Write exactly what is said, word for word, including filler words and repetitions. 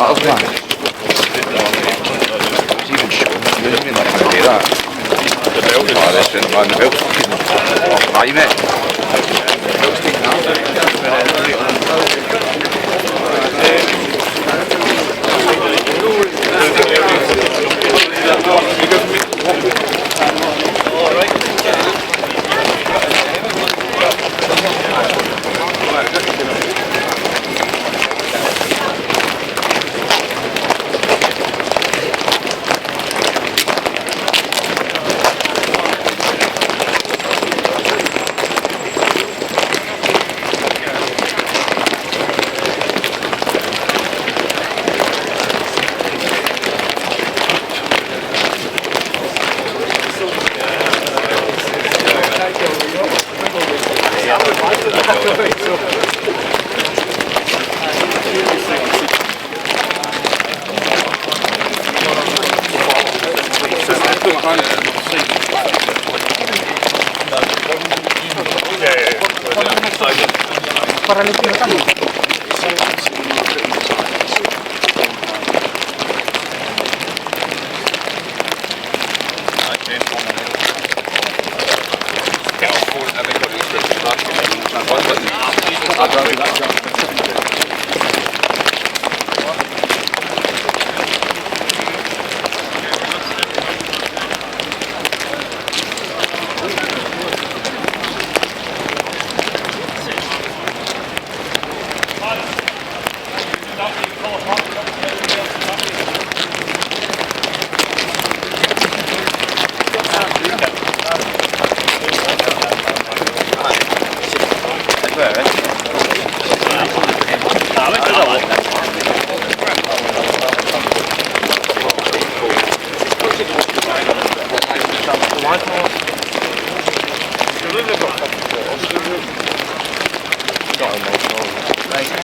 That's mad. It's even shown. You didn't mean, like, to say that. The belt is... Oh, this one, man, the belt's fucking... Aye, mate. The belt's taken off.